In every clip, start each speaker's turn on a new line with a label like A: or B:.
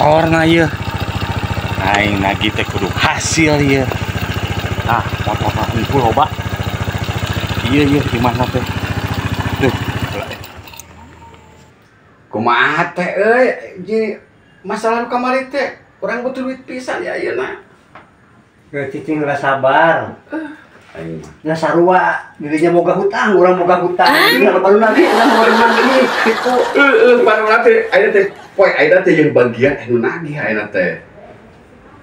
A: Motorna ieu. Aing nagih teh kudu hasil ieu. Ah, motor hungkul loba. Ieu ieu di mana teh? Duh.
B: Kumaha teh euy, ji masalah nu kamari teh urang butuh duit pisan ya ayeuna.
C: Geus cicing lah sabar.
B: Aing mah.
C: Nya sarua dirinya boga hutang, urang boga hutang. Dirinya baru nagih, urang baru nagih kitu.
B: Heeh, baru teh ayeuna teh poe ayeuna teh jeung bagian anu nagih ayeuna teh.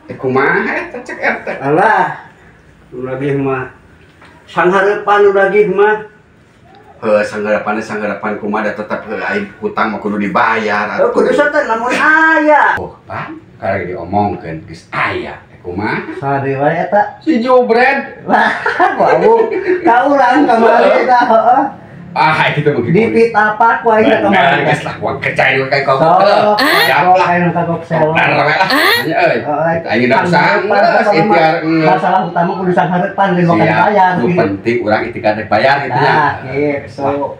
B: Eh kumaha eta cek RT?
C: Alah. Nu nagih mah sanghareupan nu nagih mah.
B: Heuh, sanggarapan kumaha da tetep heuh aing hutang mah kudu dibayar
C: Heuh, kudu teh lamun aya.
B: Oh, pan karek diomongkeun geus aya. Eh kumaha?
C: Sade wae eta.
B: Si Jobred.
C: Lah, wau. Ka urang kamari eta heeh.
B: Ah, kitu mah
C: Di pitapak wae eta kamari.
B: Geus lah, wah kecai we kayak kogok.
C: Sok,
B: lah.
C: aing kagok selo.
B: Dar we lah. Nya euy. Aing da usaha geus ikhtiar.
C: Masalah utama kudu sanghareupan lain bakal dibayar.
B: Nu penting urang ikhtiar rek bayar kitu nya.
C: Nah, gitu.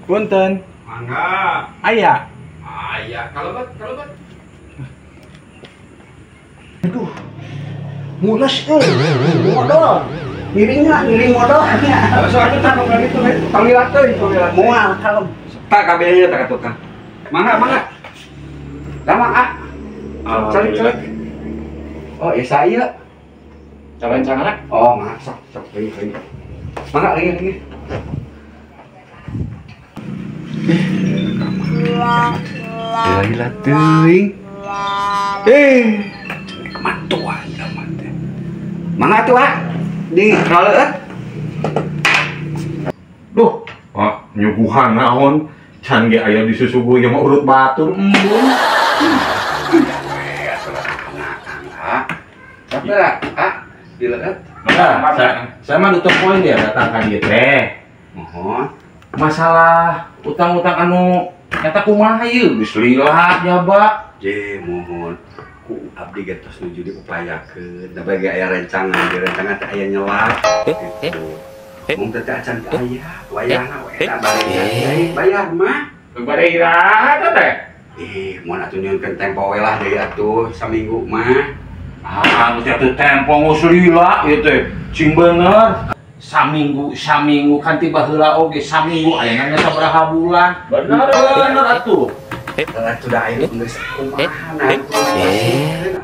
A: Punten.
B: Mangga.
A: Aya.
B: Aya, kalebet, kalebet.
C: Aduh. Mules euy. Modal. Ngiringna, ngiring modal nya.
B: So atuh tah ngomong kitu we. Tong lila teuing, tong lila.
C: Moal kalem.
B: Tak kabehnya tak tukang. Mangga, mangga. Lama ah. Calik, calik. Oh, iya saya.
A: Rencana?
B: Oh, mangga sok, sok lagi, lagi. Mangga lagi, lagi. Lila teuing. Eh, kemantuan zaman teh. Mangga tuh ah. Di raleut.
D: Duh, ah, nyuguhan naon can ge aya disusuguh ieu mah urut batur embung.
B: Ah, dileut.
D: Nah, saya mah nutup poin ya datang ka dieu teh.
B: Mohon.
D: Masalah utang-utang anu eta kumaha ieu geus lila jaba.
B: Je, mohon. Ku abdi ge tos nuju diupayakeun. Da bagi aya rencangan, di rencangan teh aya nyelak gitu. Mung teh acan teh aya, wayahna we eta bari bayar mah.
D: Bade iraha teh?
B: Ih, mun atuh nyieunkeun tempo we lah deui atuh saminggu mah.
D: Ah, geus atuh tempo geus lila ieu teh. Cing bener. Saminggu, saminggu kan tiba heula oge saminggu ayeuna nya sabaraha bulan. Bener bener atuh.
B: Atuh da aing geus kumaha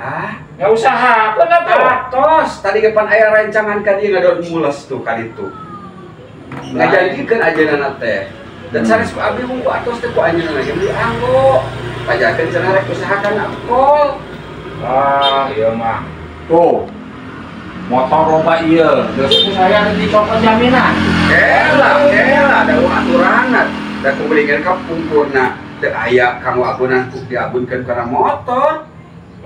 B: ah.
D: Ya usahakeun atuh.
B: Atos, tadi ge pan aya rencangan ka dieu ngadon mules tuh ka ditu. Ngajanjikeun ajeunana teh. Dan sanes ku abdi mung ku atos teh ku anjeunna ge meuli anggo. Pajakeun cenah rek usahakan akol.
D: Ah, ieu mah. Tuh. Motor loba ieu, geus ku saya dicopot jaminan.
B: Kela, kela da aturanna. Da kubelikeun ka pungkurna. Teu aya kanggo agunan ku diagunkeun kana motor.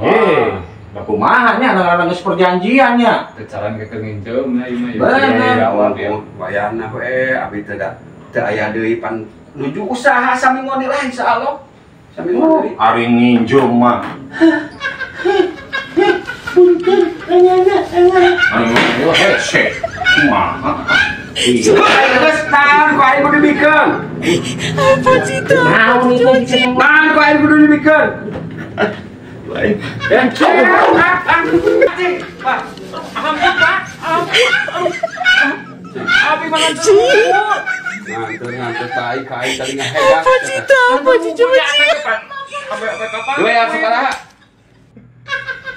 D: Eh, da kumaha nya ngaranna geus perjanjian nya.
E: Teu caran ke nginjeum nya ieu mah.
D: Bener.
B: Wayahna we abdi teh da teu aya deui pan nuju usaha saminggu deui lah insyaallah. Saminggu deui.
D: Ari nginjeum mah.
C: Punten, anyana, anyana.
D: Ayo hese. Kumaha?
B: Iya. Geus naon ku aing kudu dibikeun.
F: Apa sih itu?
D: Naon itu dibikeun?
B: Naon ku aing kudu dibikeun?
D: Eh,
A: Pak. Ampun, Pak. Abi mangan terus.
B: Nganter-nganter tai ka aing tadi ngahegang.
F: Apa sih itu? Apa sih coba sih?
B: Dua yang sabaraha?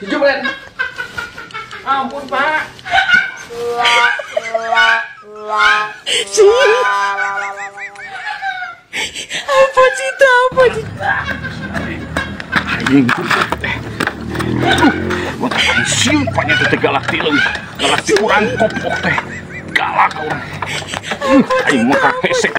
B: Jujur boleh.
A: Ampun, Pak.
F: Apa sih itu? Apa sih?
A: Anjing teh. Gua teh sieun panya teh galak ti leuwih. Galak ti urang kopok teh. Galak urang. Aing mah hese.